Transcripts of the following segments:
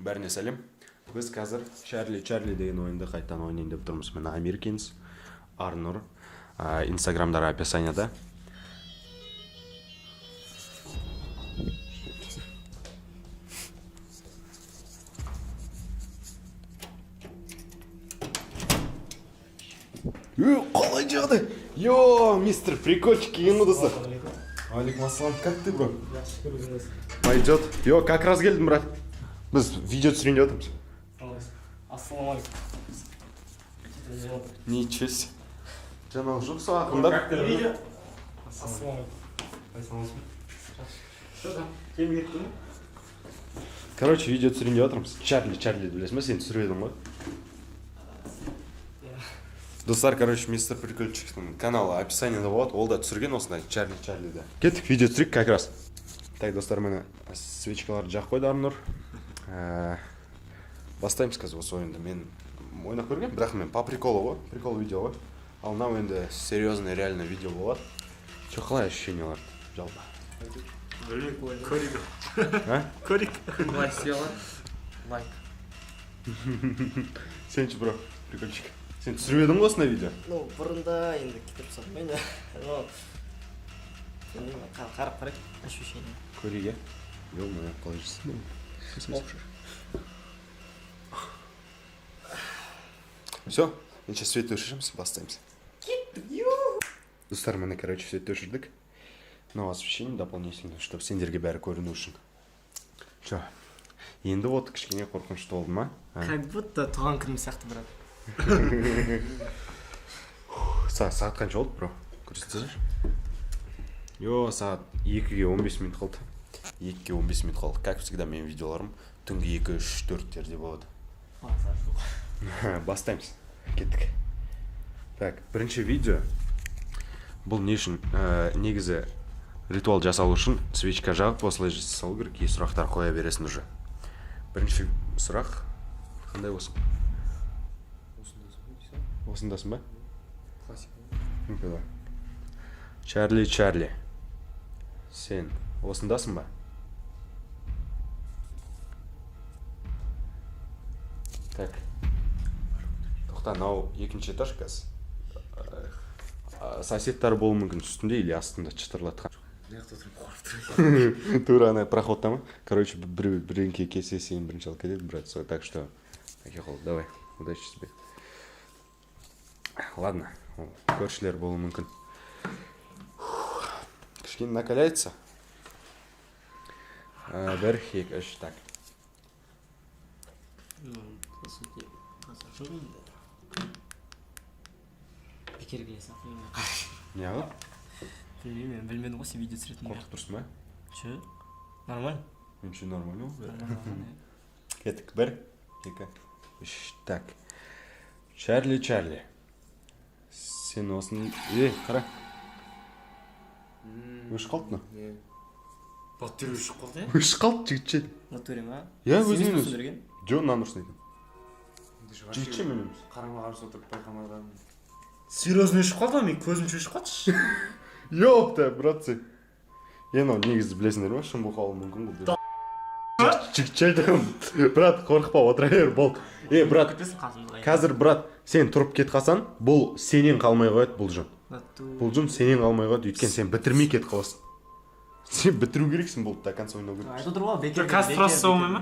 Бәріне сәлем. Біз қазір Чарли Чарли деген ойынды қайтадан ойнайын деп тұрмыз. Міне, Амиркинс, Арнұр, инстаграмдары описанияда. Е, қалай жағдай? Йо, мистер Прикольчик келген ғой, достар. Алейкум ассалам, как ты, бро? Пойдет. Йо, как раз келдім, брат. Біз видео түсірейін деп жатырмыз. Ассалаумағалейкум. Ничего себе. Жаңалық жоқ, сол ақырындап. Видео. Ассалаумағалейкум. Кем кетті ме? Короче, видео түсірейін деп жатырмыз. Чарли, Чарли білесің ба? Сен түсіріп едің ғой. Иә. Достар, короче, мистер Прикольчиктің каналы описаниеда болады. Ол да түсірген осындай Чарли Чарлиді. Кеттік, видео түсірейік как раз. Так, достар, міне, свечкаларды жағып қойды Арнұр. Бастаймыз қазір осы ойынды. Мен ойнап көргенмін, бірақ мен по приколу ғой, прикол видео ғой. Ал мынау енді серьезный, реально видео болады. Че, қалай ощущениялар жалпы? Көрейік. А? Көрейік. Лайк істей. Лайк. Сен ше, бро, прикольчик. Сен түсіріп едің ғой осындай видео? Ну, бұрында енді кетіріп тастадым енді. Но білмеймін, қарап қарайық ощущение. Көрейік, иә? Ё-моё, қалай жүрсің? Все, енді свет өшіреміз, бастаймыз. Достар, міне, короче, свет өшірдік. Но освещение дополнительно, чтобы сендерге бәрі көріну үшін. Че, енді вот кішкене қорқынышты болды ма? А? Как будто туған күнім сияқты, брат. Сағат қанша болды, бро? Көрсетсеңші. Йо, сағат 2-ге 15 минут қалды. 2-ге 15 минут қалды. Как всегда, менің видеоларым түнгі 2, 3, 4-терде болады. Бастаймыз. Кеттік. Так, бірінші видео. Бұл не үшін? Негізі ритуал жасалу үшін свечка жағып осылай жасалу керек, и сұрақтар қоя бересің уже. Бірінші сұрақ қандай болсын? Осындасың ба? Классика. Ну-ка, давай. Чарли, Чарли. Сен осындасың ба? Так. Тоқта, мынау екінші этаж қазір. Соседтар болуы мүмкін үстінде или астында чытырлатқан. Мына жақта отырып қорқып тұр. Тура ана проходта ма? Короче, біреу бірдеңке келсе, сені бірінші алып кетеді, брат. Так что, қол, давай, удачи тебе. Ладно, ол көршілер болуы мүмкін. Кішкене накаляется. Бір, екі, үш, так. Ну, по сути, базар жоқ енді. Бекер келе сияқты мен. Неғып? Білмеймін, мен білмедім ғой сен видео түсіретініңді. Қорқып тұрсың ба? Че? Нормально? Ничего, нормально ғой. Нормально. Кеттік, бір, екі, үш, так. Чарли, Чарли. Сен осын. Е, қара. Өшіп қалды мына. Батыр өшіп қалды, иә? Өшіп қалды, жігітше. Натуре ма? Иә, Сен өзінен емес пе өзі. сөндірген? Жоқ, мынаны ұрсын екен. Жігітше, мен емес. Қарама қарсы отырып байқамаған. Серьезно, өшіп қалды ма? Мен көзімше өшіп қалдышы. Ёпта, братцы. Е, мынау негізі білесіңдер ма, шын болып қалуы мүмкін бұл. Жігітше айтамын. Брат, қорықпа, отыра бер, болды. Е, брат, Кетпесін қасымызға. Қазір, брат, сен тұрып кетіп қалсаң, бұл сенен қалмай қояды бұл жын. Натуре. Бұл жын сенен қалмай қояды, өйткені сен бітірмей кетіп қаласың. Сен бітіру керексің, болды, до конца ойнау керек. Айтып отыр ғой, бекер. Қазір тұра салса болмай ма?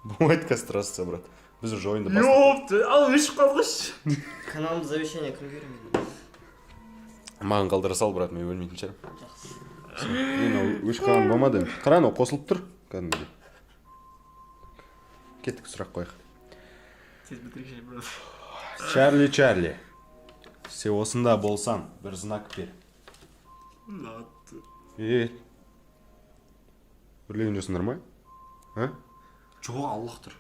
Болмайды қазір тұрасың, брат. Біз уже ойынды бастадық. Ёпты, ал өшіп қалды ғойшы. Каналымды завещание кімге беремін? Маған қалдыра сал, брат, мен өлмейтін шығармын. Жақсы. Е, мынау өшіп қалған болмады енді. Қара, анау қосылып тұр кәдімгідей. Кеттік, сұрақ қояйық. Тез бітірейікші, брат. Чарли, Чарли. Сен осында болсаң, бір знак бер. Е. Үрлеген жоқсыңдар ма? А? Жоқ, Аллах тұр.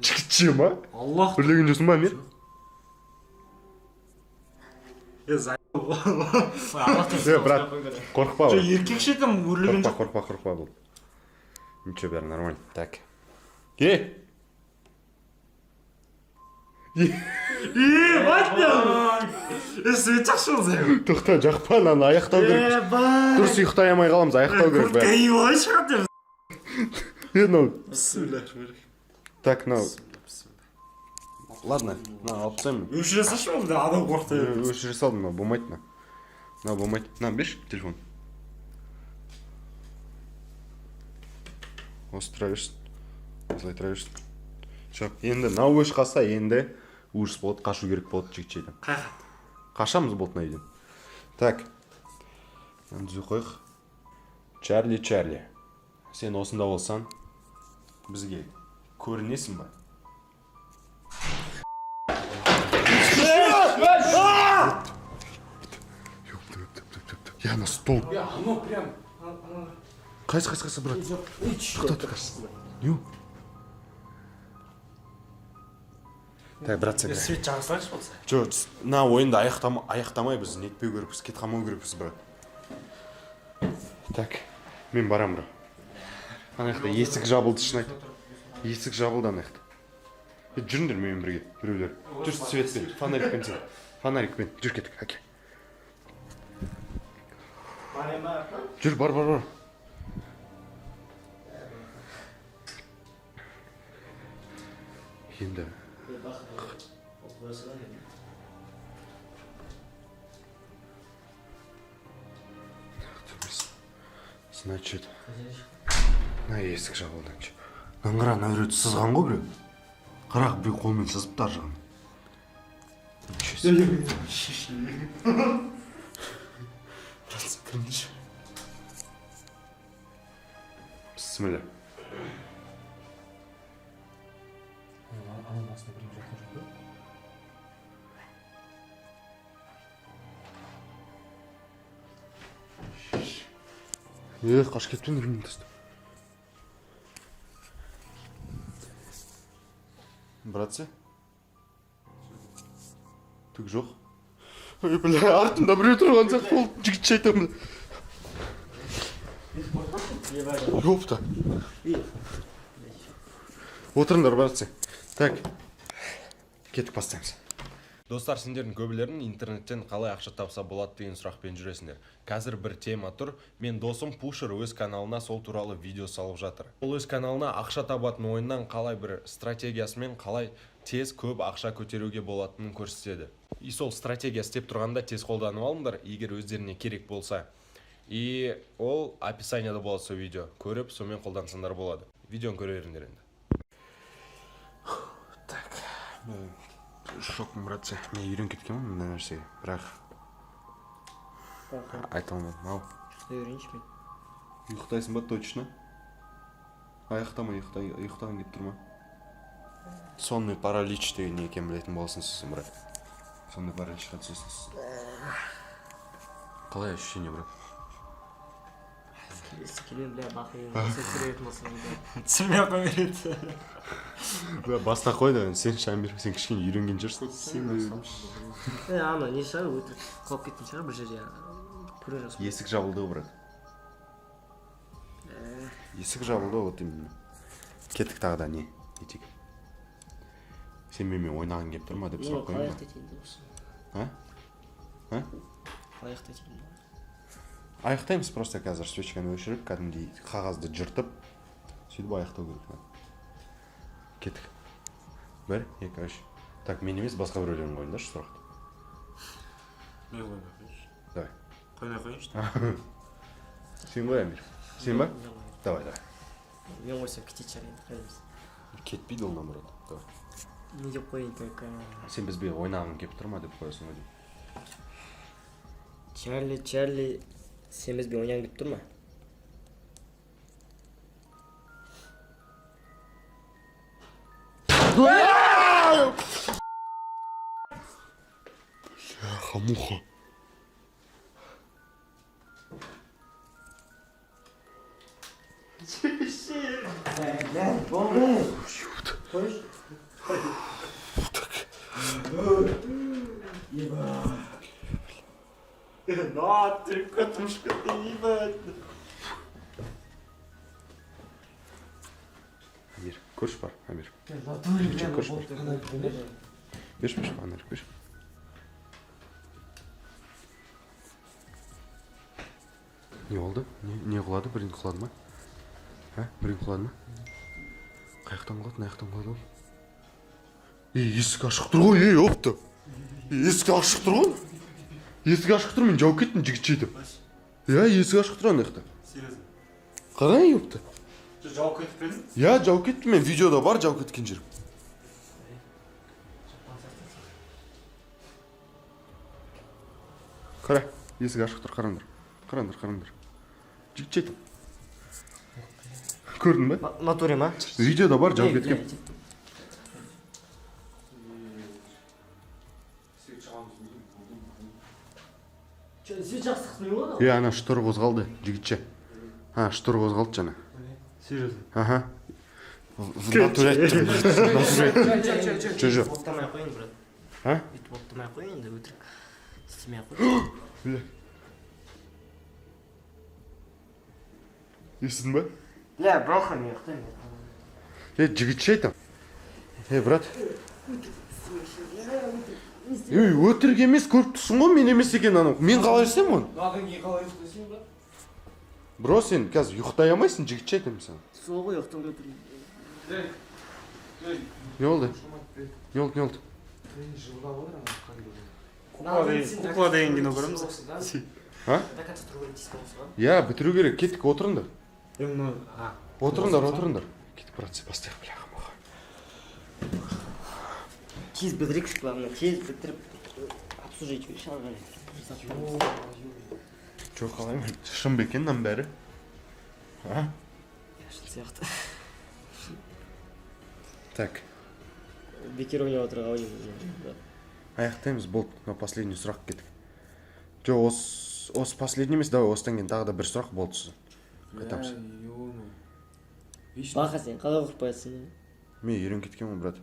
Жігітше ма? Аллах. Үрлеген жоқсың ба, Амир? Е, за. Е, брат, қорықпа. Жоқ, Брат. еркекше айтамын, өрлеген Қорықпа, жоқ. қорықпа, қорықпа бұл. Ничего, бәрі нормально. Так. Е! Е, бать. Е, свет жақсы болды. Тоқта, жақпа, мынаны аяқтау керек. Е, бать. Дұрыс ұйықтай алмай қаламыз, аяқтау керек Куртка бәрі. киіп алайыншы қате. Е, мынау Бісміллә. Так, мынау. Ладно, мына алып тастаймын. Өшіре салшы онда, адам қорқыта береді. Өшіре салдым, мынау болмайды мына. Мынау болмайды. Мынаны берші телефон. Осы тұра берсін. Осылай тұра берсін. Все, енді мынау өшіп қалса, енді ужас болады, қашу керек болады жігітшеден. Қаяққа? Қашамыз болды мына үйден. Так. Мынаны түзу қояйық. Чарли, Чарли. Сен осында болсаң, бізге көрінесің ба? Я на стол. Анау прям. Қайсы, қайсы, қайсы, брат? Тоқта, тоқта. Не ол? Так, брат, сен. Свет жаға салайықшы болса. Жоқ, мына ойынды аяқтамай біз нетпеу керекпіз, кетіп қалмау керекпіз, брат. Так, мен барамын, бро. Ана жақта есік жабылды, шын айт. Есік жабылды ана жақта. Е, жүріңдер менімен бірге, біреулер. Жүр светпен, фонарикпен сен. Фонарикпен, жүр кеттік, әке. Жүр, бар, бар, бар. Енді значит, мына есік жабылды. Мынаны қара, ана біреуді сызған ғой біреу. Қара, біреу қолмен сызыпты ар жағын. Ничего себе. Брат, кіріңдерші. Бісміллә. Ананың астында біреу жатқан жоқ па? Е, қашып кетпеңдер мені тастап. Братцы? Түк жоқ. Ой, бля, артымда біреу тұрған сияқты болды, жігітше айтамын. Ёпта. Отырыңдар, братцы. Так. Кеттік, бастаймыз. Достар, сендердің көбілерің интернеттен қалай ақша тапса болады деген сұрақпен жүресіңдер. Қазір бір тема тұр. Мен досым Пушер өз каналына сол туралы видео салып жатыр. Ол өз каналына ақша табатын ойыннан қалай бір стратегиясымен қалай тез көп ақша көтеруге болатынын көрсетеді. И сол стратегия істеп тұрғанда тез қолданып алыңдар, егер өздеріне керек болса. И ол описанияда болады сол видео. Көріп, сонымен қолдансаңдар болады. Видеоны көре беріңдер енді. Так, шокпын, братцы. Мен үйреніп кеткенмін мындай нәрсеге, бірақ айта алмадым. Ау. Ұйықтай берейінші мен. Ұйықтайсың ба точно? Аяқтамай ұйықтағың келіп тұр ма? Сонный паралич деген не екенін білетін боласың сосын, брат. Сонный параличқа түсесің сосын. Қалай ощущение, брат? Келесі келемін, бля, бақиын түсіретін болсам, бля. Түсірмей ақ қоя береді. Бля, баста қой да, сен Шамир, сен кішкене үйренген шығарсың. Сен де- Е, ана не шығар, өтірік құлап кеткен шығар бір жерде. Көрген жоқсың. Есік жабылды ғой, брат. Есік жабылды ғой, вот именно. Кеттік тағы да не? Нетейік? Сен менімен ойнағың келіп тұр ма деп Ну, сұрақ қалай қояйын ба? аяқтайды енді осы? А? А? Қалай аяқтайды енді? Аяқтаймыз просто қазір свечканы өшіріп, кәдімгідей қағазды жыртып, сөйтіп аяқтау керек. Кеттік. 1, 2, 3. Так, мен емес, басқа біреулерін қойыңдаршы сұрақты. Мен қоймай қояйыншы. Давай. Қоймай қояйыншы. Сен қой, Амир. Сен ба? Мен қоямын. Давай, давай. Мен қойсам кететін шығар енді, қайда. Кетпейді ол, наоборот. Давай. Не деп қояйын так? Сен бізбен ойнағың келіп тұр ма деп қоясың ғой деймін. Чарли, Чарли, сен бізбен ойнағың келіп тұр ма? Бляха-муха. На, ты катушка, ты ебать. Амир, көрші бар, Амир. Көрші бар. Берші, берші, фонарик, берші. Не болды? Не құлады? Бірдеңе құлады ма? А? Бірдеңе құлады ма? Қай жақтан құлады, мына жақтан құлады ғой. Ей, есік ашық тұр ғой, ей, опты. Есік ашық тұр ғой. Есік ашық тұр, мен жауып кеттім, жігітше деп. Иә, есік ашық тұр ана жақта. Серьезно? Қара, ёпта. Жауып кетіп пе едің? Иә, жауып кеттім мен, видеода бар жауып кеткен жерім. Қара, есік ашық тұр, қараңдар. Қараңдар, қараңдар. Жігітше айтам. Көрдің бе? Натуре ма? Видеода бар, жауып кеткен. Свет жақсық не болады? Е, ана штор қозғалды, жігітше. А, штор қозғалды жаңа. Серьезно? Аха. В натуре айттым. В натуре айттым. Жо, жо. Оттамай ақ қояйын, брат. А? Бүйтіп оттамай ақ қояйын енді, өтірік істемей ақ қой. Бля. Естідің ба? Бля, броха, мен ұйықтаймын. Е, жігітше айтам. Е, брат. Ей, өтірік емес, көріп тұрсың ғой, мен емес екен анау. Мен қалай істеймін оны? Мынадан кейін қалай ұйықтайсың, брат? Бро, сен қазір ұйықтай алмайсың, жігітше айтамын саған. Сол ғой, ұйықтап отырмын. Не болды? Не болды, не болды? Кукла деген кино көреміз. А? До конца тұру керек дейсің осыған. Иә, бітіру керек. Кеттік, отырыңдар. Е, мына, а. Отырыңдар, отырыңдар. Кеттік, брат, сен бастайық, бляха, муха. Тез бітірейікші, главное, тез бітіріп обслужить жіберейікші ары қарай. Жоқ, қалай мен? Шын ба екен мынаның бәрі? А? Шын сияқты. Так, Бекер ойнап отыр ғой деймін, брат. аяқтаймыз, болды. Мынау последний сұрақ, кеттік. Жоқ, осы последний емес, давай осыдан кейін тағы да бір сұрақ болды сосын. Қайтамыз. Баха, сен қалай қорықпайсың? Мен үйреніп кеткенмін, брат.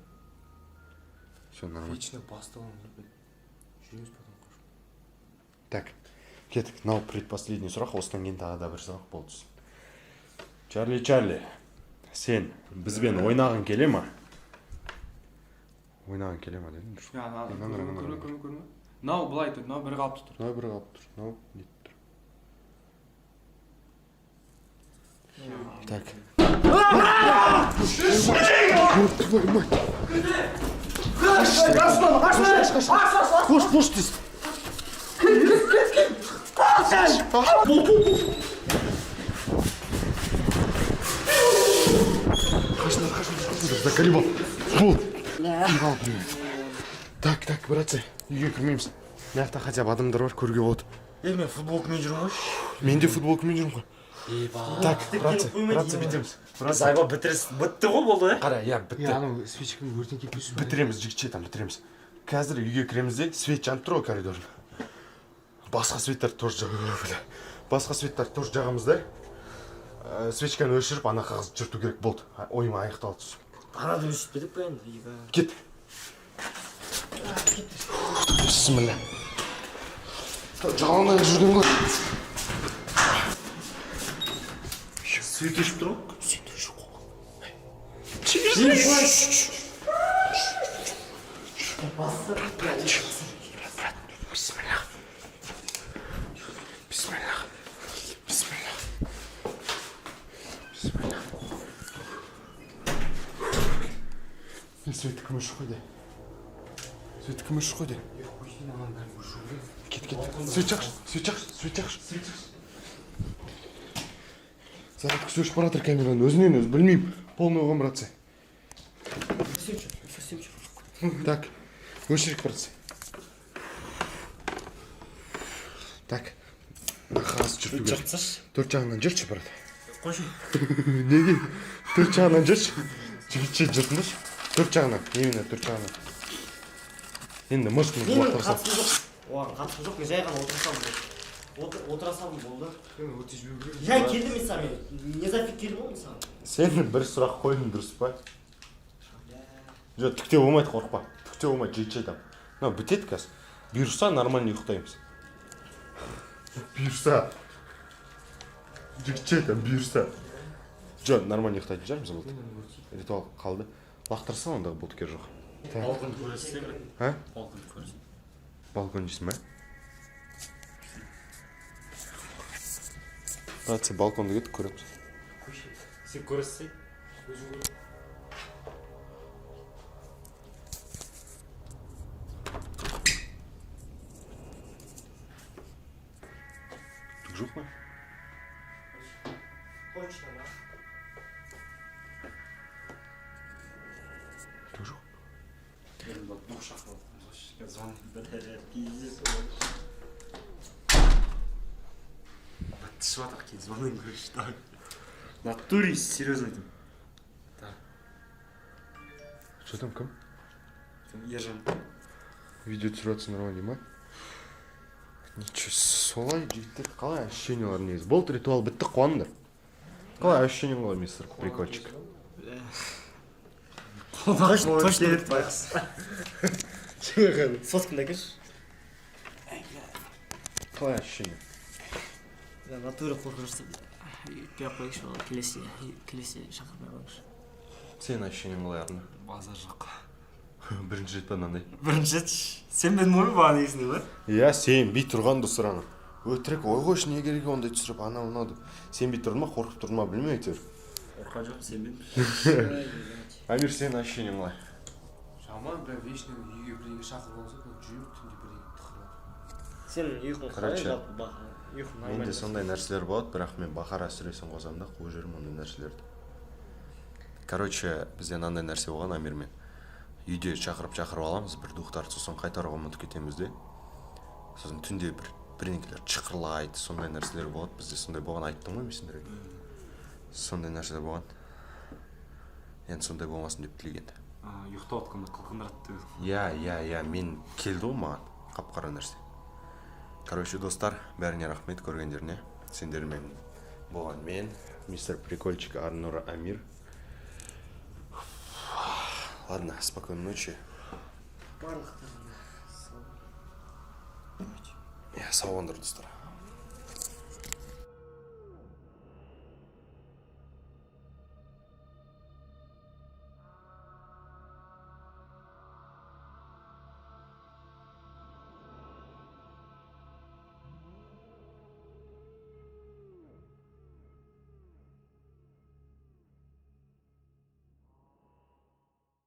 Все нормально. Вечно басталған, жүреміз потом қашып. Так, кеттік. Мынау предпоследний сұрақ, осыдан кейін тағы да бір сұрақ болды сосын. Чарли, Чарли, сен бізбен ойнағың келе ма? Ойнағың келе ма дедім, дұрыс. Я, ана, Мынаны, көрме, мынаны, көрме, мынаны. көрме, көрме. Мынау былай тұр, мынау бір қалыпты тұр. Мынау бір қалып тұр, мынау нетіп тұр. Так. Ёб твою мать! Қош, қош тез. Бол, бол, бол. Қашыңдар, қашыңдар, қашыңдар, заколебал. Бол. Так, так, братцы, үйге кірмейміз. Мына жақта хотя бы адамдар бар, көруге болады. Е, мен футболкамен жүрмін ғой. Мен де футболкамен жүрмін ғой. Так, братцы, братцы, бүйтеміз. Братцы, Зайба бітіріс бітті ғой, болды, иә. Қара, иә, бітті. Анау свечканы өртен кетпесін. Бітіреміз, жігітше, там бітіреміз. Қазір үйге кіреміз де, свет жанып тұр ғой коридорда. Басқа светтер тоже бля. Басқа светтер тоже жағамыз да. Свечканы өшіріп, ана қағазды жырту керек болды. Ойым аяқталды. Анады өшіріп па енді, еба. Кет. Бісміллә. Жалаңаяқ жүрген ғой. Свет өшіп тұр ғой. Свет өшіп қойған. Бисмиллах. Бисмиллах. Бисмиллах. Бисмиллах. Не, светті кім өшіріп қойды? Светті кім өшіріп қойды? Кет, кет. Свет жақшы, свет жақшы, свет жақшы. Свет жақшы. Зарядкасы өшіп бара жатыр камераның өзінен өзі, білмеймін. Полный оған, братцы. Совсем. Так, өшірік, братцы. Так, мына қағазды жырту керек. Жыртсашы. Төрт жағынан жыртшы, брат. Қойшы. Неге? Төрт жағынан жыртшы. Жігітше, жыртыңдаршы. Төрт жағынан, именно төрт жағынан. Енді мышт мышт Менің лақтыра сал. қатысым жоқ. Оған қатысым жоқ, мен жай ғана отыра салдым болды. Отыра салдым болды. Өртеп жіберу керек. Я келдім мен саған, мен не зафиг келдім ғой мен саған. Сен бір сұрақ қойдың, дұрыс па? Жоқ, түк те болмайды, қорықпа. Түк те болмайды, жігітше айтамын. Мынау бітеді қазір. Бұйырса, нормально ұйықтаймыз. Бұйырса. Жігітше айтамын, бұйырса. Жоқ, нормально ұйықтайтын шығармыз, болды. Ритуал қалды. Лақтыра сал онда, болды, керек жоқ. Балконды көресіз бе? А? Балконды көресіз. Балкон дейсің ба? Братцы, балконды кеттік, көреміз. Сен көресіз. Точно ма? Жоқ. Дух шақырып жатқан. Звонит, бля, пиздец. Бітті жатыр кейін звоним, короче, так. В натуре, серьезно айтамын. Что там, кім? Там Ержан. Видео түсіріп жатсыңдар ма, дей ма? Ничего, солай, жігіттер, қалай ощущениялар негізі? Болды, ритуал бітті, қуаныңдар. Қалай ощущениең, қалай, мистер Прикольчик? Точно, точно. Келеді байғұс. Соткамды әкелші. Қалай ощущение? Бля, натуре қорқынышты. Өйтпей ақ қояйықшы ол, келесі шақырмай қойыңызшы. Сенің ощущениең қалай, Арна? Базар жоқ. Бірінші рет па мынандай? Бірінші рет сенбедің ғой маған негізінде ба? Иә, сенбей тұрған, достар, ана өтірік ой қойшы, не керек ондай түсіріп, анау мынау деп. Сенбей тұрды ма, қорқып тұрды ма, білмеймін әйтеуір. Қорыққан жоқпын, сенбедім. Амир, сенің ощущениең қалай? Жаман, бля, вечно үйге бірдеңе шақырып алса, жүріп түнде бірдеңе тықырлап. Сенің ұйқың қалай? Короче, Жалпы ұйқың нормально менде ма? Сондай нәрселер болады, бірақ мен Бақара сүресін қосамын да, қуып жіберемін ондай нәрселерді. Короче, бізде мынандай нәрсе болған Амирмен: үйде шақырып шақырып аламыз бір духтарды, сосын қайтаруға ұмытып кетеміз де, сосын түнде бір бірдеңкелер шықырлайды, сондай нәрселер болады. Бізде сондай болған, айттым ғой мен сендерге, сондай нәрселер болған. Енді сондай болмасын деп тілеген. Ұйықтап жатқанда қылқындырады деп. Иә, мен келді ғой маған қап қара нәрсе. Короче, достар, бәріне рахмет көргендеріне. Сендермен болған мен, мистер Прикольчик, Арнур, Амир. Ладно, спокойной ночи. Барлықтарына сау. Иә, сау болыңдар, достар.